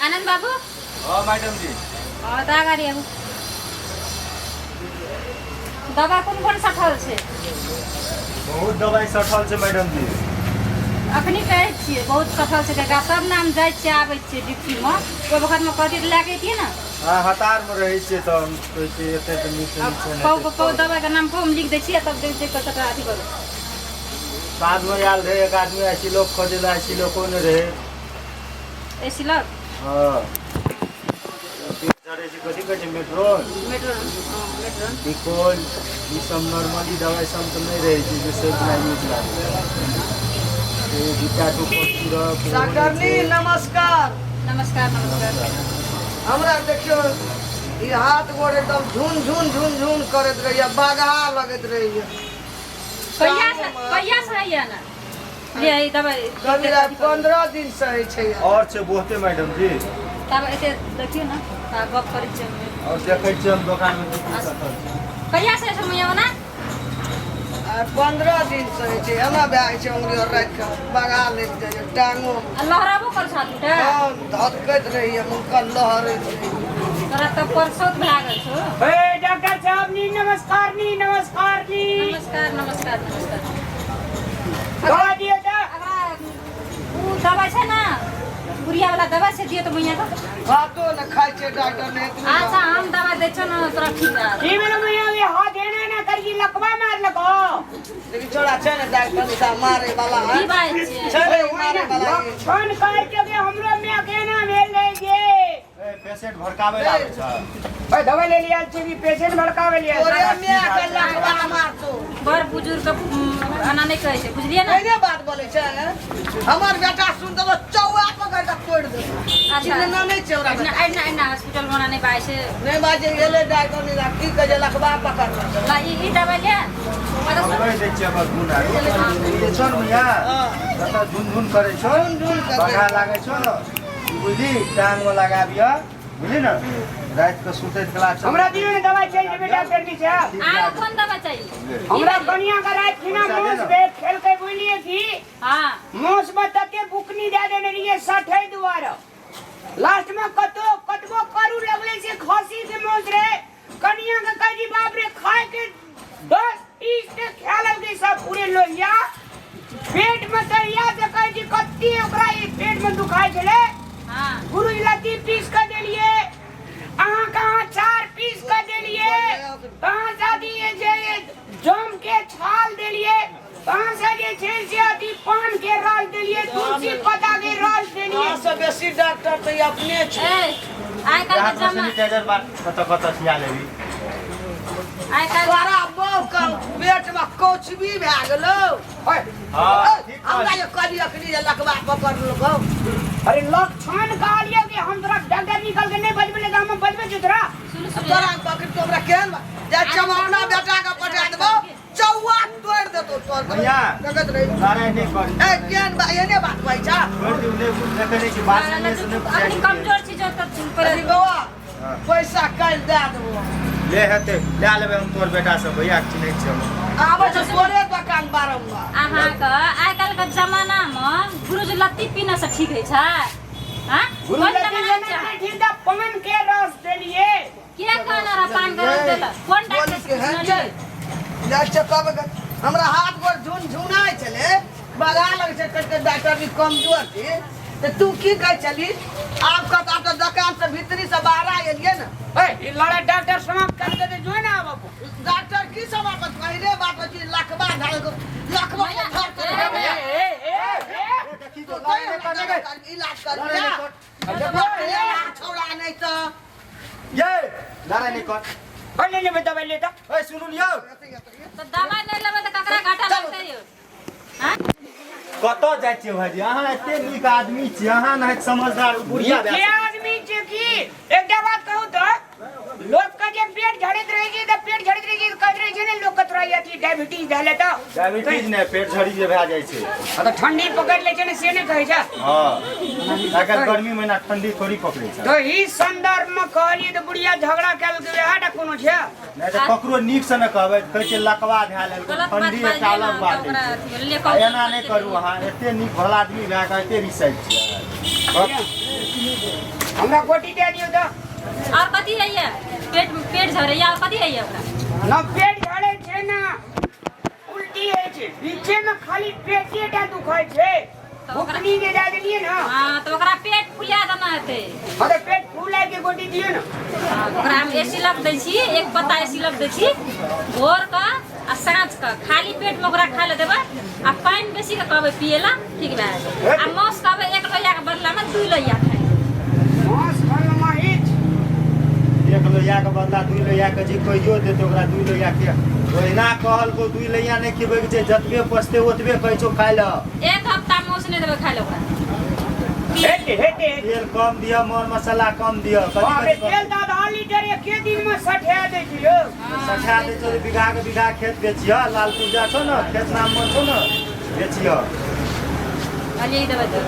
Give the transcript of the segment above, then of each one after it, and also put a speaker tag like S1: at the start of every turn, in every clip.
S1: आनंद बाबू।
S2: हाँ मैडम जी।
S1: हाँ तऽ गाड़ी आबू। दवा कोन कोन सठल छै?
S2: बहुत दवाई सठल छै मैडम जी।
S1: अखनी कहै छियै बहुत सठल छै काका, सब नाम जाइ छियै आबै छियै ड्यूटीमे, ओहि वखतमे कहतियै तऽ लए कऽ अइतियै ने।
S2: हाँ हतार में रहै छियै तऽ हम कहै छियै एते तऽ नीक
S1: आब
S2: छै।
S1: कहू कहू दवाइके नाम कहू, हम लिख दै छियै, तब देख देख कऽ सबटा अथी करू।
S2: साँझ में आयल रहै एक आदमी आई लोग खोजै लए, आई लोको नहि रहै।
S1: ए सी लग?
S2: हाँ चढ़ै छै, कथी कहै छै, मेट्रोल।
S1: मेट्रोन, हँ मेट्रोन।
S2: डिकोल ई सब नॉर्मली दवाइ सब तऽ नहि रहै छै जे सब बिना यूज लागै छै। Beta two syrup.
S3: डॉक्टरनी नमस्कार।
S1: नमस्कार नमस्कार।
S3: हमरा देखियौ ई हाथ गोड़ एकदम झुन झुन झुन झुन करैत रहैया, बगहा लगैत रहैया।
S1: कहिया से, कहिया से होइया ना? ले ई दवाइ।
S3: कभी 15 दिन से होइ छै।
S2: और छै बहुते मैडम जी।
S1: तब एते देखियौ ने, तऽ गप करै छियै हम।
S2: और देखै छियै हम दोकान मे की की सठल छै।
S1: कहिया से छै मैया ओना?
S3: आ 15 दिन से होइ छै, एना भए जाइ छै, उंगली और राखि कऽ बगहा लागि जाइए टांगो।
S1: आ लहराबो कर छात उठा?
S3: हँ, धधकैत रहैए, मुँहका लहरैत रहैए।
S1: तोरा तऽ परसौत भए गेल छौ।
S4: ए डॉक्टर साहब नी नमस्कार नी, नमस्कार नी।
S1: नमस्कार नमस्कार नमस्कार।
S4: दवा दियो तऽ।
S1: अगला उ दवाइ छै ने, गुड़िया वाला दवाइ से दियो तऽ मैया के।
S3: भातो ने खाइ छै डॉक्टर ने एतबी।
S1: अच्छा, हम दवाइ दै छियौ ने, तोरा ठीक रहत।
S4: की भेलो मैया? ये हाथ एना ना करी, लकवा मार लको।
S3: लेकिन छोड़ा छै ने डॉक्टर साहब मारे वाला
S1: की बात छै?
S3: छै ने मारे वाला।
S4: लक्षण कर के हमरो में केना भेल रहे गे।
S2: ए पेशेंट भड़काबै लए आबै छै।
S4: ओए दवाई ले लिया छी कि पेशेंट भड़कावे लिया?
S3: तोरे माय के लकवा मारतो।
S1: बड़ बुजुर्ग के एना नहि कहै छै, बुझलियै ने?
S3: एहने बात बोलै छै हमर बेटा, सुन देबो चौआ पकड़ के तोड़ि देबो।
S1: अच्छा।
S3: चिन्हना नहि छै ओकरा।
S1: एहिना एहिना एहिना हॉस्पिटल मे ओना नहि बाजै छै।
S3: नहि बाजै एलै डॉक्टर नहीं, की कहै छै, लकवा पकड़लक।
S1: ला ई दवाइ ले।
S2: हम कहि दै छियै ओकर गुण आरो। ई जे छौ ने भैया, जतऽ झुन झुन करै छौ,
S3: झुन झुन करै।
S2: बघा लागै छौ ने, बुझली, टांग मे लगाबिह, बुझली ने, राति के सुतैत कला
S4: हमरा दियो ने दवाई, चलि जेबै डॉक्टर जी साहब।
S1: अहाँके कोन दवाइ चाही?
S4: हमरा कनिया के राति खिना
S2: पैसा दे
S4: मांस
S2: ने।
S4: भेट खेलकै, बुझलियै की?
S1: हाँ।
S4: मांस में तते बुकनी दए देने रहियै सठै दुआरे, लास्ट में कतो कतबो करू लगलै से खसी के मांस रहे। कनिया के कहै छी बाप रे, खाय के 10 पीस के खा लेलकै सब पूरे लोहिया पेट में। तहिया से कहै छी कते ओकरा ई पेट में दुखाइ छलै।
S1: हाँ।
S4: गुरु लत्ती पीस के देलियै अहाँ, कहाँ 4 पीस के देलियै, कहाँ से अथी जे छै जम के छाल देलियै, कहाँ से जे छै से अथी पान के रस देलियै, तुलसी पत्ता के रस देलियै।
S3: अहाँ से बेसी डॉक्टर तऽ ई अपने छै।
S1: ए आइ काल्हि के जमा
S2: सैनिटाइजर बात कतऽ कतऽ सिया लेबी?
S1: आइ काल्हि
S3: तोरा बहू के पेट में कौचबी भए गेलौ।
S4: ओए,
S2: हाँ ठीक।
S3: हमरा जे कहली अखनी जे लकवा पकड़लकौ।
S4: अरे लक्षण कहलियै कि हम तोरा डॉक्टर निकल के नहि बजबै तऽ हम बजबै छियौ तोरा।
S1: सुन सुन।
S3: तोरा पकड़ के हमरा केहन जाइ छियै, हम अपना बेटा के पठा देबौ, चौआ तोड़ि देतौ तोर।
S2: भैया।
S3: देखैत रही।
S2: लड़ाइ नहि करी।
S3: ए केहन बा एहने बात कहै छ?
S2: छोड़ि दियौ, नहि देखै नहि छी बात सुनने से नहि
S1: अखनी
S2: बुझाइ छै।
S1: कमजोर छी जो तऽ
S3: अरे बौआ,
S2: हाँ।
S3: पैसा काल्हि दए देबो।
S2: ले हेतै लए लेबै हम तोहर बेटा से, भैया के चिन्है छियै हम।
S3: आबै छै तोरे दोकान बारम्बार।
S1: अहाँके आइ काल्हि के जमानामे गुरुज लत्ती पीने से ठीक होइ छै? हाँ?
S4: गुरु
S1: कोन
S4: लत्ती
S1: जमाना
S4: लेने
S1: छै?
S4: ठीक तऽ पान के रस देलियै।
S1: के कहने रह पान के रस देलक? कोन डॉक्टर
S3: बोली
S1: से
S3: के है
S1: पुछलियै?
S3: छै जाइ छै कब हमरा हाथ गोर झुन झुनाइ छलै, बगा लगै छै, कहै डॉक्टर भी कमजोर छी, तऽ तू की कहै छली? आब कत आब तऽ दोकान से भीतरी से बाहर एलियै ने।
S4: ए ई लड़ाई डॉक्टर समाप्त कर देते जो ना आब।
S3: डॉक्टर की समाप्त? पहिले बात अछि लखबा धर लखबा के धर कर।
S4: ए ए ए ए
S2: देखी
S3: तो
S2: तो लड़ाइ नहि कर ने।
S3: इलाज कर
S2: लड़ाइ नहि कर।
S3: छौड़ा नहि तऽ
S2: ये लड़ाइ नहि कर।
S4: कौन लेबै दवाई ले तऽ।
S2: ए सुनू ने यौ।
S1: तऽ दवाइ नहि लेबै तऽ ककरा घाटा लगतै यौ? हाँ?
S2: कतऽ जाइ छियै भाईजी? अहाँ एते नीक आदमी छियै, अहाँ नहि समझदार बुढ़िया भए
S4: के आदमी छै की? एकटा बात कहू तऽ लोक के जे पेट झड़ैत रहै छै तऽ पेट झड़ैत रहै छै तऽ कहैत रहै छै ने लोक के तोरा अथी डायबिटीज भेलै तऽ।
S2: डायबिटीज नहि, पेट झड़ी जे भए जाइ छै।
S4: हाँ, तऽ ठंडी पकड़ि लै छै ने, से नहि कहै छै?
S2: हँ, आइ काल्हि गर्मी महिना ठंडी थोड़ी पकड़ै छै।
S4: तऽ ई संदर्भ मे कहलियै तऽ बुढ़िया झगड़ा कयल वएह टा कोनो छै?
S2: नहि तऽ ककरो नीक से नहि कहबै, कहै छै लकवा धए लेलकै।
S1: गलत बात
S2: ठंडी एकटा
S1: बाजलियै
S2: अलग
S1: ने
S2: बात
S1: तऽ ओकरा
S2: होइ
S1: अथी
S2: छै।
S1: ले
S2: आ
S1: कहू।
S2: एना नहि करू, अहाँ एते नीक भला आदमी भए कऽ एते रिसाइ छियै।
S4: हमरा गोटी दे दियौ तऽ।
S1: और कथी होइए? पेट पेट झड़ैया और कथी होइए ओकरा?
S4: न पेट झड़ै छै न उल्टी होइ छै, बीचे में खाली पेटे टा दुखाइ छै।
S1: तऽ ओकरा
S4: बुकनी जे दए देलियै ने।
S1: हँ, तऽ ओकरा पेट फुला देना हेतै।
S4: हँ, तऽ पेट फुलाय के गोटी दियौ ने।
S1: हँ, ओकरा हम एसिलक दै छी, एक पत्ता एसिलक दै छी भोर कऽ आ साँझ कऽ, खाली पेट में ओकरा खाय लए देबै आ पानि बेसी के कहबै पियै ला, ठीक भए जेतै। आ मासु कहबै एक लोहिया के बदला में 2 लोहिया खाय।
S4: मांस खाना हिच
S2: 1 लोहिया के बदला 2 लोहिया के जे कहियो देतै ओकरा 2 लोहिया के ओहिना कहलको 2 लोहिया नहि खिबै के छै, जतबे पचतै ओतबे कहै छौ खाय लए।
S1: एक हफ्ता मासु नहि देबै खाय लए ओकरा।
S4: हेते हेते
S2: तेल कम दिअ, मर मसाला कम दिअ।
S4: बाप रे, तेल तऽ आधा लीटर एके दिन में सठा दै छै यौ।
S2: सठा दै छौ, बीघा के बीघा खेत बेचिह, लाल पुर्जा छौ ने, खेत नाम में छौ ने, बेचिह।
S1: कहलियै ई देबै तऽ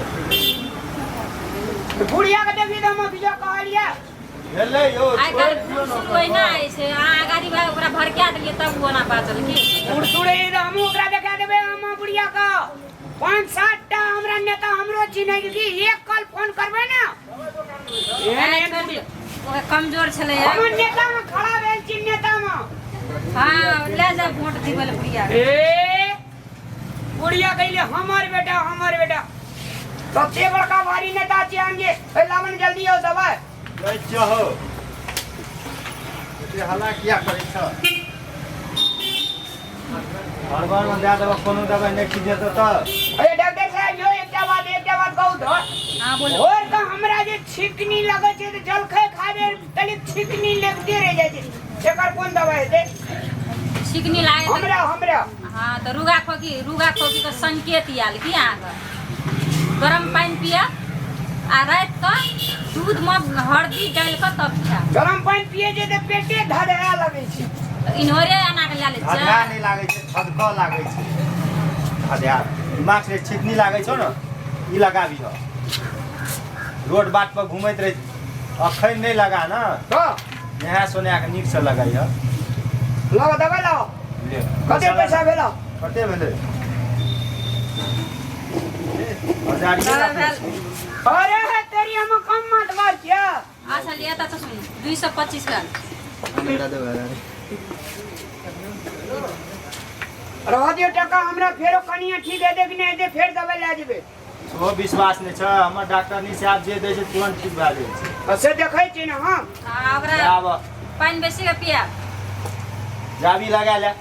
S4: बुढ़िया के देखी तऽ हम बीजा कहलियै
S2: भेलै यौ।
S1: आइ काल्हि बुढ़ सुढ़ ओहिना होइ छै, अहाँ अगाड़ी भाय ओकरा भड़का देलियै तब ओ ओना बाजल की।
S4: बुढ़ सुढ़ ई तऽ हमहूँ ओकरा देखा देबै। हम बुढ़िया के 5-7 टा हमरा नेता हमरो चिन्है छै कि एक कॉल फोन करबै ने। एहन एहन बुढ़िया
S1: ओकरा कमजोर छलै।
S4: हमर नेता में खड़ा भेल छी नेता में।
S1: हँ, ले जा वोट दिबै लए बुढ़िया के।
S4: ए बुढ़िया कहले हमर बेटा, हमर बेटा सबसे बड़का भारी नेता छी हम जे। ए लावन जल्दी आओ दवाई
S2: लै छियौ हौ। एते हल्ला किया करै छह? हड़बड़ में दए देबऽ कोनो दवाइ नहि ठीक हेतौ तऽ।
S4: अरे डॉक्टर साहब यो एकटा बात कहू तऽ।
S1: हाँ बोलो।
S4: भोर के हमरा जे छिकनी लगै छै तऽ जलखै खाबे तनी छिकनी लगिते रहि जाइ छै, एकर कोन दवाइ हेतै?
S1: छिकनी लागे तऽ
S4: हमरा हमरा
S1: हाँ, तऽ रुगा खोकी, रुगा खोकी के संकेत आयल की अहाँके गरम पानि पियब आ राति कऽ दूध में हल्दी डालि कऽ तब खायब।
S4: गरम पानि पियै छै तऽ पेटे धधरा लगै छै।
S1: तऽ इन्होरे एना कऽ लए लै
S2: धधरा
S1: छियै।
S2: नहि लागै छै, धधकऽ लागै छै। धधरा दिमाग से छिकनी लागै छौ ने, ई लगाबिह। रोड बाट पर घुमैत रह, अखन नहि लगा ने,
S4: हँ,
S2: नहा सोना कऽ नीकसँ लगाइह।
S4: लाओ दवाइ लाओ।
S2: ले।
S4: कते पैसा भेल?
S2: कते भेलै? हजारिये
S1: दवाइ
S2: राखने
S1: भेल।
S2: छी।
S4: अरे हे तेरी, हम कम मत बात छियै।
S1: अच्छा लिअ तऽ सुन, 225 भेल।
S4: रह दियौ टका हमरा, फेरो कनिया ठीक हेतै कि नहि हेतै, फेर दवाइ लए जेबै।
S2: सेहो विश्वास नहि छै। हमर डॉक्टरनी साहब जे दै छै तुरन्त ठीक भए जाइ छै।
S4: आ से देखै छियै ने हम।
S1: आ ओकरा
S2: आब
S1: पानि बेसी के पियाब।
S2: जाबी लगा ले।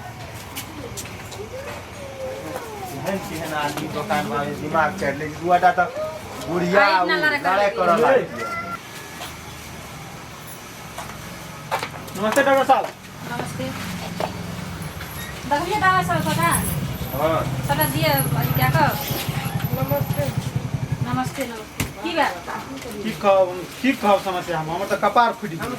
S2: एहन तेहन आदमी दोकान में दिमाग चढ़ि लै छै। दूटा तऽ बुढ़िया
S1: आ इतना लड़ाइ करऽ
S2: लड़ाइ करऽ लागै।
S5: नमस्ते डॉक्टर साहब।
S1: नमस्ते। देखलियै दवाइ सब कथा?
S2: हँ।
S1: सबटा दिअ अथी कए कऽ। नमस्ते नमस्ते। की भेल?
S5: की कहब, की कहब समस्या हम, हमर तऽ कपार फूटि गेल।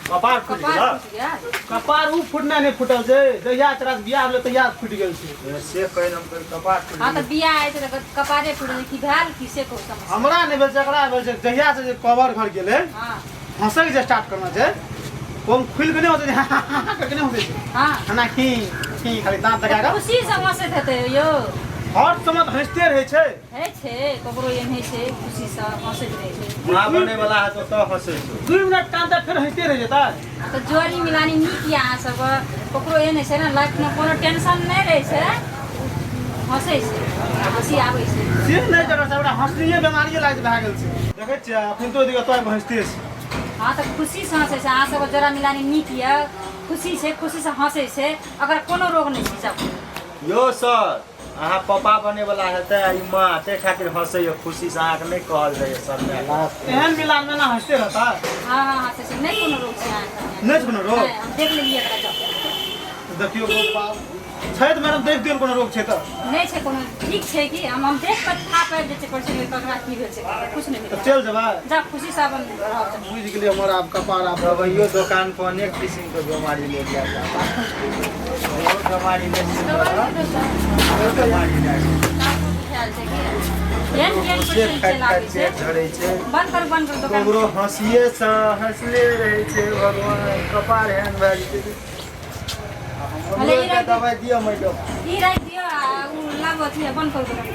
S2: कपार फूटि
S1: कपार
S2: गेल?
S1: फूटि गेल?
S5: कपार उ फूटना नहि फूटल छै, जहिया तोरा से बियाह भेलै तहिया फूटि गेल छै।
S2: से कहि हम कहै कपार फूटि
S1: हँ, तऽ
S2: गेल।
S1: बियाह होइ छै तऽ कपारे फूटि जाइ। की भेल की से कहू समस्या।
S5: हमरा नहि भेल छै, एकरा भेल छै। जहिया से जे कवर घर गेलै,
S1: हँ,
S5: हँसैके जे स्टार्ट करना छै, ओम खुलि के नहि होतै, हा हा हा करके नहि होतै छै।
S1: हँ,
S5: एना खी खी खाली दाँत देखा कऽ
S1: खुशी से हँसैत हेतै यौ।
S5: हर समय तऽ हँसिते रहै छै।
S1: होइ छै, ककरो एहन होइ छै, खुशी से हँसैत रहै छै।
S2: माँ बनै वाला है तो हँसै छौ।
S5: 2 मिनट कानतै फेर हँसिते रहि जेतै।
S1: आ तऽ जोड़ी मिलानी नीक यऽ अहाँ सबके, ककरो एहन होइ छै ने, लाइफमे कोनो टेंशन नहि रहै छै, हँसै छै, हँसी आबै छै।
S5: से नहि डॉक्टर साहब, ओकरा हँसनिये बेमारिये लागि भए गेल छै। देखै छियै अखन तो देखियौ तो हँसिते छै।
S1: हँ, तऽ खुशी से हँसै छै। अहाँ सबके जोड़ा मिलानी नीक यऽ, खुशी छै, खुशी से हँसै छै, अगर कोनो रोग नहि छै सब।
S2: यौ सर, अहाँ पापा बने वाला हेतै आ ई माँ, ताहि खातिर हँसैया खुशी से। अहाँके नहि कहल जाइए सर।
S5: एहन मिलान में ना हँसिते रहता।
S1: हँ हँ, हँसै छै, नहि कोनो रोग छै अहाँके।
S5: नहि छै कोनो रोग?
S1: नहि, हम देख लेलियै एकरा जब।
S5: देखियौ गोपाल छै तऽ मैडम, देख दियौ ने कोनो रोग छै तऽ।
S1: नहि छै कोनो, ठीक छै कि हम देख कऽ थाह पाबि जाइ छै पेशेंट के ककरा की भेल छै, कुछ नहि
S5: तऽ
S1: भेल।
S5: चलि जेबै।
S1: जा, खुशी से अपन रहब।
S5: बुझि गेलियै, हमर आब कपार आब
S2: दवाइयो दोकान पर अनेक किसिम के बीमारी ले जाय ओहो बीमारी ले बीमारी लए
S1: बुझायल छै कि केहन केहन
S2: से
S1: पेशेंट
S2: खाइत
S1: चलि आबै
S2: खाइत
S1: छै।
S2: पेट झड़ै छै।
S1: बंद करू, बंद करू दोकान।
S2: ककरो हँसिए सँ हँसले रहै छै। भगवान, कपार एहन भए जेतै।
S1: भले ई
S2: हमरो एकटा
S1: राखि
S2: दवाइ दिअ मैडम।
S1: ई राखि दिअ आ उ लाबू अथी, बंद करू दोकान।